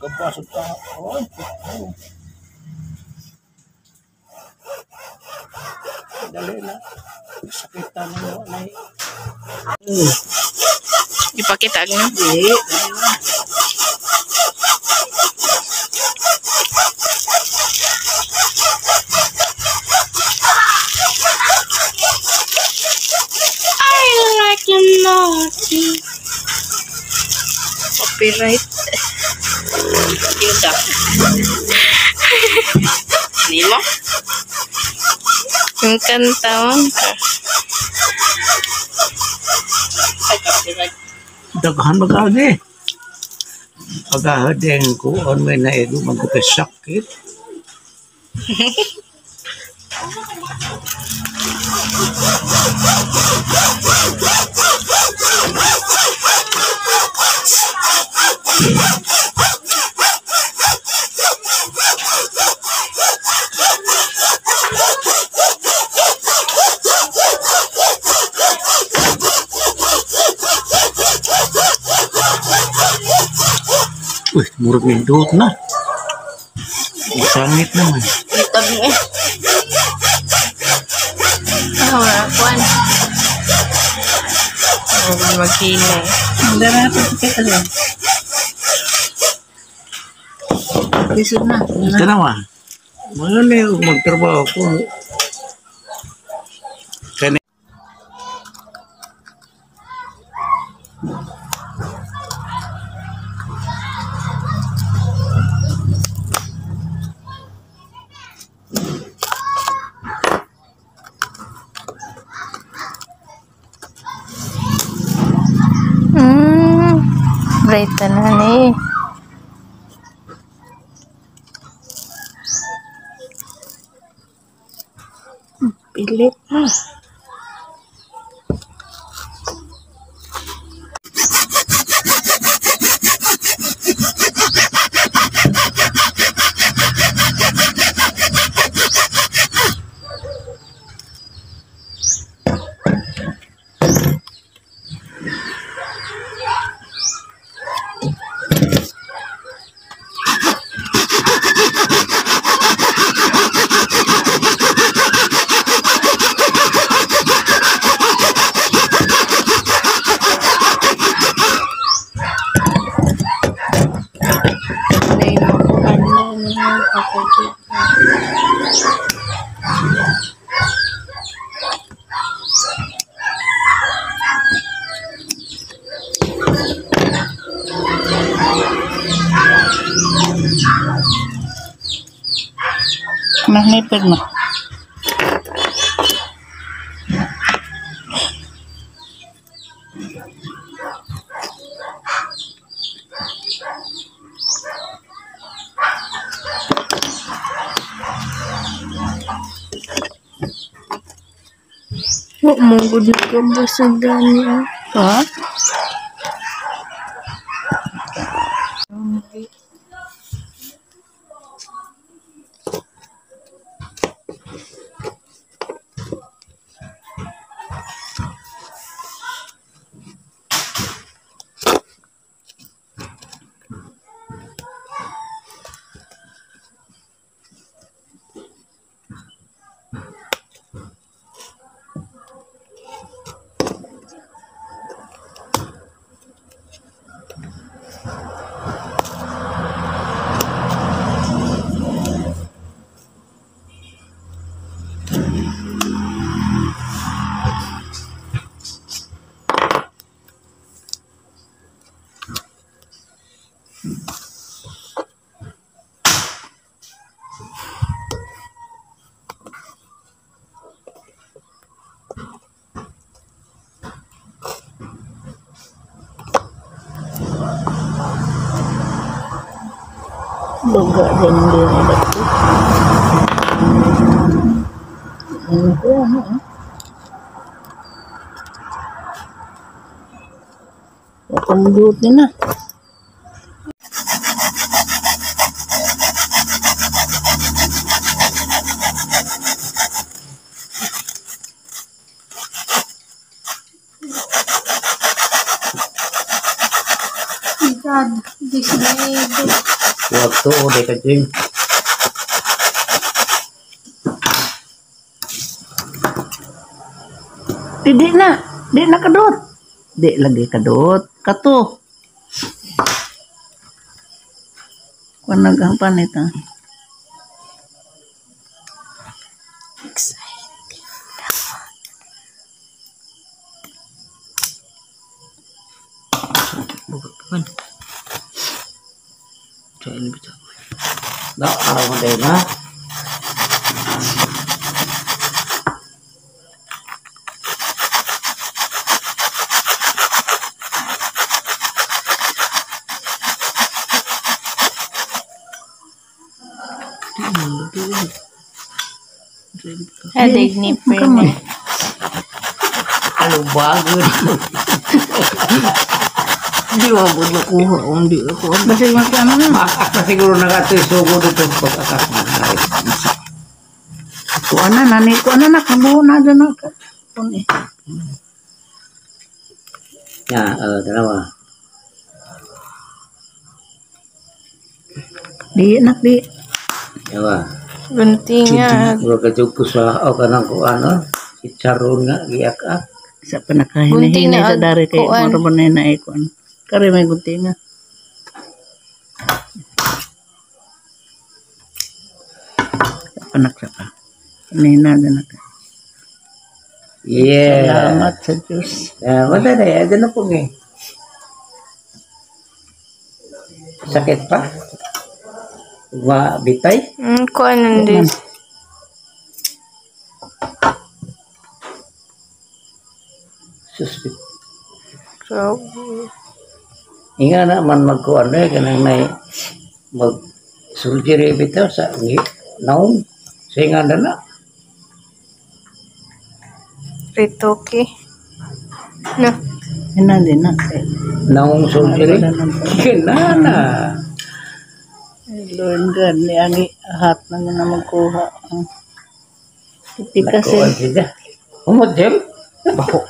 Gabasot ka. Oh, oh. Dali na. Sakitan mo na. Ipakita na. Eh, I like you naughty. Copyright. Hilda. Nimo? Yung kanta mo. Ay, copyright. Daghan magagi. Pagahadeng ko on may naigo magkasakit. Uy, murag nindot na. Masangit naman. Itag mo eh. Ah, wala kuan. Oh, maghinay. Dara pa kita lang. Lisod na. Ito naman. Mga na yung magtrabaho ko. Kani Bright na ni. Pilit na. Nay makuha na niya kapag. Mahnipid mo. Wa mo gud nagkabasag gani ah. Ha? Baga din din na. Ano ko, ano ah. Wakang buot na. My God, this baby. Huwag to, di ka Jing. Di na. Di na kadot. Di lagi kadot. Kato. Kung nagampan ito. Exciting. Buka ka man. Sa ilbita. Na, araw mo din ha. Headache ni Prene. Ano bago? Hindi mo po nakuha. Hindi ako. Basta yung ano na. Maakak na siguro na ka ito, sugo dito. Pag-akak na. Ay, Kuha na, nani. Kuha na, nakabuo na dyan. Kuha eh. Ya, dalawa. Di, nak, di. Dalawa. Guntingan. Mura ka jud ko sa o kanang ko ano, si Charon nga giak-ak. Sa pa nakahinay na sa dari kay kuan. mura ba na na kuan. Kare may gunting nga. Sa pa nak sa pa. Hinay na dyan nak. Yeah. Salamat sa Diyos. Yeah, wala na eh. Ano po eh. Sakit pa? Wa bitay? Kuan nandun. Sus. So, Inga na man magkuan eh kanang may mag surgery bitaw sa ngi naong sa inga na na. retoke. No. Hinay din nak. Naong surgery. Kinana. Ay, Lord God, ni Agi hat na nga magkuha. Pikas Nakuan eh. siya. Humot Jem. Baho.